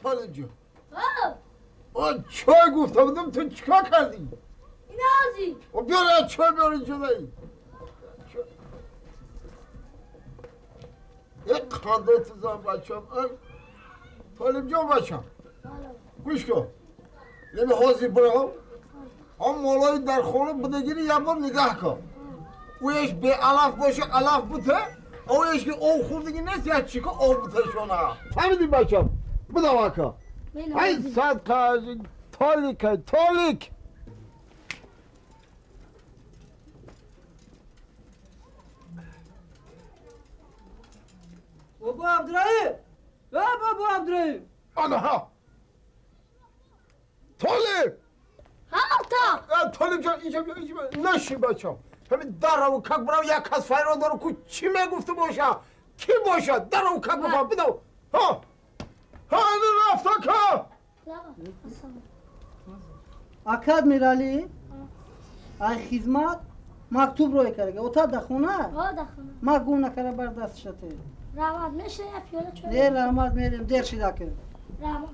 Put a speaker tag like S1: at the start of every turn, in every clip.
S1: طالب جان. آن چای گفته بودم تو چیکار کردی؟
S2: نازی.
S1: و بیار چای بیار اینجا دایی. یک خنده تو زن بچم. طالب جان بچم. گوش کن. نمی حاضر برو. هم مالای در خونه بدگیری یه بار نگاه کن. اویش به علف باشه علف بوده. اویش که او خوردگی نیست یا چیکار او بوده شونه. فهمیدی بچم؟ بده واکا. ای صدقه تالیک تالیک.
S3: بابا عبدالرحیم، بابا عبدالرحیم.
S1: آنها طالب.
S2: ها
S1: طالب جان اینجا بیا اینجا بیا. نشی بچم. همین در و کک برو یک کس فایران دارو کو چی میگفته باشه؟ کی باشه؟ در و کک بابا بدو. ها ها این رفتا که.
S3: اکاد میرالی ای خدمت مکتوب روی کرده. اوتا دخونه؟
S2: ها دخونه.
S3: ما گم نکرده بر دست شده.
S2: رحمت میشه یا پیاله چای؟
S3: نه رحمت میریم دیر شده که.
S2: رحمت.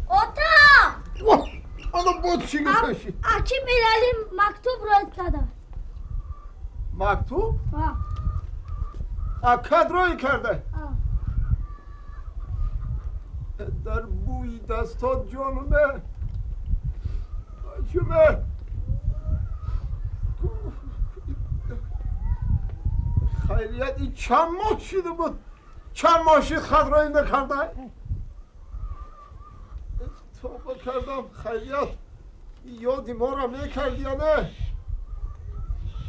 S2: اوتا!
S1: آنو بود چی گفتشی؟
S2: اکی میرالی مکتوب روی کرده.
S1: مکتوب؟
S2: ها.
S1: اکد روی کرده؟
S2: ها.
S1: در بوی دستات جانمه جمعه خیریت این چند ماه شده بود چند ماه شد خط رایی نکرده توبه کردم خیریت یادی ما را میکردی یا نه؟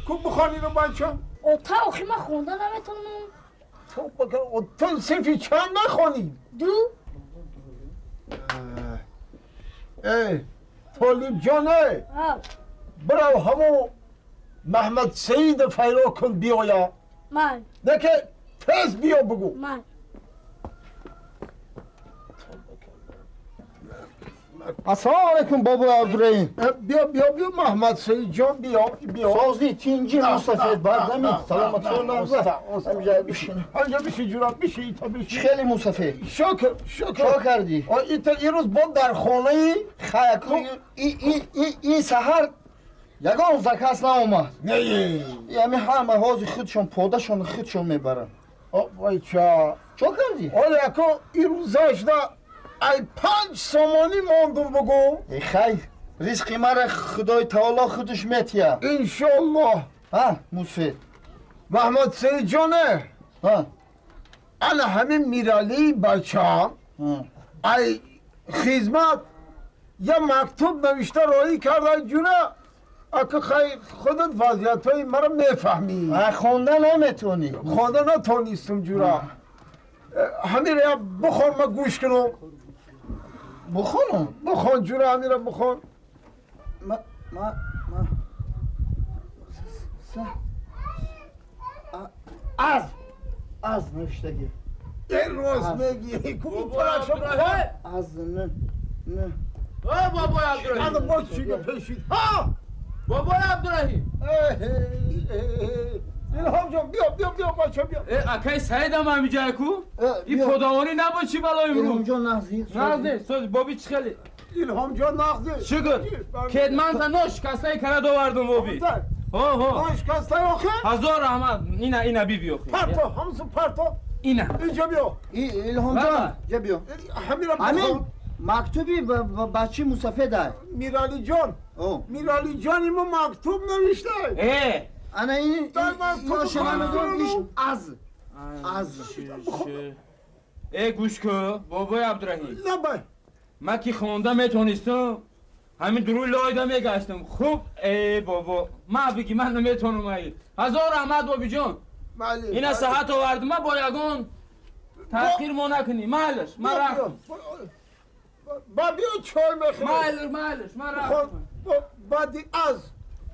S1: کو بخوانی رو بچم؟
S2: اوتا آخی من خونده نمیتونم.
S1: توبه کردم اوتا صنفی چند نخوانی؟
S2: دو.
S1: ای طالب جانه برو همو محمد سعید فیرا کن بیایا.
S2: من
S1: نه که تز بیا بگو.
S2: من
S4: السلام علیکم بابا عبدالرحیم.
S1: بیا بیا بیا محمد سعید جان بیا بیا.
S4: سازی تینجی مصطفی بردمی سلامت نازه. همجا بشین.
S1: همجا بشین جورا بشین تا بشین.
S4: خیلی مصطفی.
S1: شکر شکر.
S4: چه کردی؟
S1: این تا روز با در خانه ای
S4: خیلی ای ای ای ای سحر یگان زکاس نامد.
S1: نه.
S4: یعنی همه حاضر خودشون پادشون خودشون میبرن.
S1: وای چا.
S4: چه کردی؟
S1: آره اکو این روزاش دا ای 5 سومانی ماندم بگو.
S4: ای خیر رزقی مرا خدای تعالی خودش میتیه.
S1: انشالله.
S4: ها موسی.
S1: محمد سید جانه.
S4: ها.
S1: انا همین میرالی بچم. ای خدمت یه مکتوب نوشته رایی کرده جونه. اگه خیلی خودت وضعیت های مرا میفهمی.
S4: خونده نمیتونی.
S1: خونده نتونیستم جورا. همین را بخون من گوش کنم.
S4: بخونم؟
S1: بخون جورا همین را بخون.
S4: ما ما ما از از نوشتگی.
S1: این راست میگی. کو پرشو بخون.
S4: از نه نه.
S5: ای بابا عبدالرحیم.
S1: انا با چی پیشید؟ ها
S5: بابا عبدالرحیم.
S1: الهام جان بیا بیا بیا بچه بیا.
S5: اکای سعید هم همینجا کو؟ این پدوانی نبود چی بلا امروز؟
S4: الهام جان نغزی.
S5: نغزی سوز بابی چی خیلی؟
S1: الهام جان نغزی.
S5: شکر. کدمان تا نوش کسای کرد آوردم بابی. ها ها.
S1: نوش کسای آخه؟
S5: هزار رحمت. اینا اینا بی بی آخه.
S1: پرتو همسو پرتو.
S5: اینا.
S1: اینجا بیا.
S4: الهام جان جا بیا.
S1: همین
S4: مکتوبی بچه مصطفی ده.
S1: میرالی جان. میرالی جان اینو مکتوب نوشته.
S5: اه.
S4: انا این این نمیدونم ایش از از
S5: ای گوش کن بابای عبدالرحیم.
S1: لبه
S5: من که خونده میتونستم همین دروی لایده میگشتم. خوب ای بابا من بگی من نمیتونم. ای هزار رحمت بابی جان. اینا صحت آوردم من با یگان تأخیر ما نکنی. معلش من رفتم.
S1: با بیا چای میخوری.
S5: معلش معلش من رفتم.
S1: بعدی از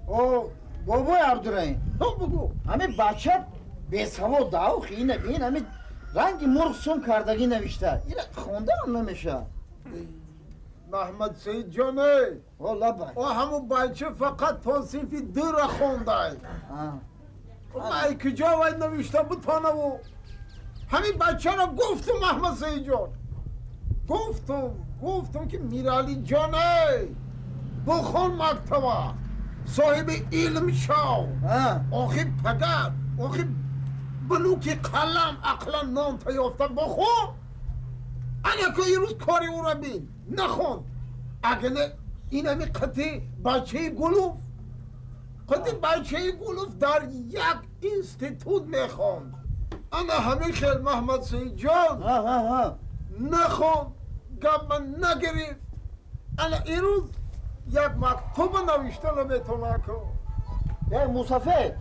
S4: او بابای عبدالرحیم
S1: بگو
S4: همین بچه بیسواد داو اینه بین همین رنگ مرغ سوم کردگی نوشته. اینه خونده هم نمیشه.
S1: Маҳмад Саид ҷоне. О ҳамун бача фақат то синфи 2 хондай. Ман куҷо вай навишта бутонаву. Ҳамин бачаро гуфтум Маҳмад Саид ҷон. Гуфтум ки Мирали ҷоне, бихон мактаба, соҳиби илм шав. Охи пагар, охи блуки қалам ақлан ном ёфта бихон. Ана ку ирӯз кори ӯро бин, нахонд. Агар не инами қити бачаи Гулуф, қити бачаи Гулуф дар як институт мехонд. Ана ҳамин хел Маҳмад Саид ҷон нахонд, гапма нагирифт. Ана ирӯз як мактуба навишта наметавонад ку.
S4: Э Мусафед,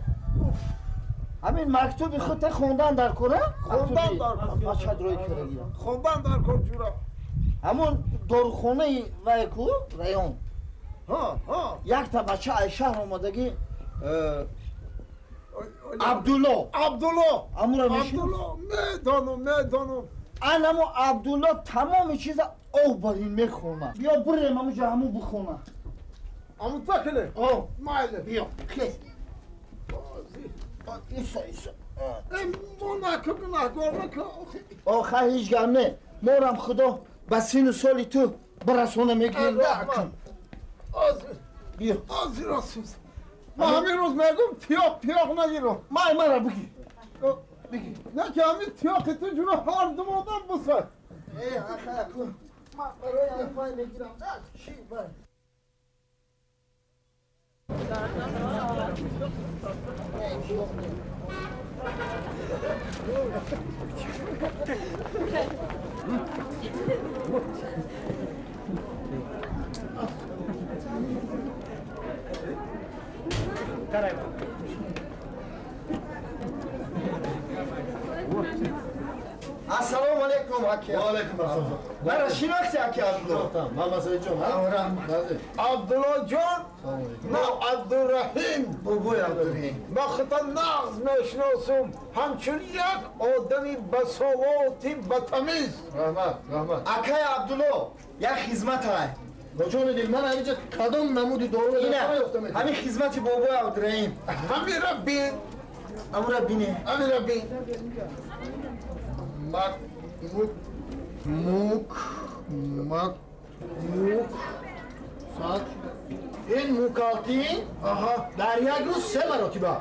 S4: ҳамин мактуби худта хондан дар кор,
S1: хондан дар кор.
S4: Бача дурой кардагӣ.
S1: Хондан дар кор ҷура.
S4: Ҳамон дорухонаи вай ку район. Якта бача аз шаҳр омадагӣ, Абдулло.
S1: Абдулло.
S4: Амура мешиносӣ?
S1: Абдулло, медонам.
S4: Анамо Абдулло тамоми чиза об барин мехонад. Биё бурем ҳамуҷа ҳаму бихона.
S1: Аму такиле? Майли.
S4: Биё, хез. Иса, иса.
S1: Мо наку гунаҳгор наку.
S4: Охай ҳеҷ гап не. Морам худо ба сину соли ту барасона мегирем. Биё.
S1: Озир осуз. Ман ҳамин рӯз мегӯм тиёқ нагирам.
S4: Май мара бигир. Бигир.
S1: Не ки ҳамин тиёқи ту ҷура ҳар дум одам бусад.
S4: Э, ахай аку. Ман барои ҳамин вай мегирам. Чӣ вай? Ассалому алайкум, аки.
S6: Ва алайкум ассалом.
S4: Мара шинохти, аки Абдулло?
S6: Мама Саид ҷон,
S1: Абдулло ҷон, на Абдурраҳим.
S4: Бобои Абдурраҳим.
S1: Ман худта нағз мешиносум, ҳамчун як одами басовоти батамиз.
S6: Раҳмат, раҳмат.
S4: Акай Абдулло, як хизмат ҳай.
S6: Ҷони дил, ман ҳаминҷа кадом намуди доруро ёфта метавонам?
S4: Ҳамин хизмати бобои Абдурраҳим.
S1: Ҳамира бин.
S4: Амура бине.
S1: Ҳамира бин. Мак, мук, мук, мак, мук,
S6: сад. Ин мукалтин дар як рӯз 3 маротиба.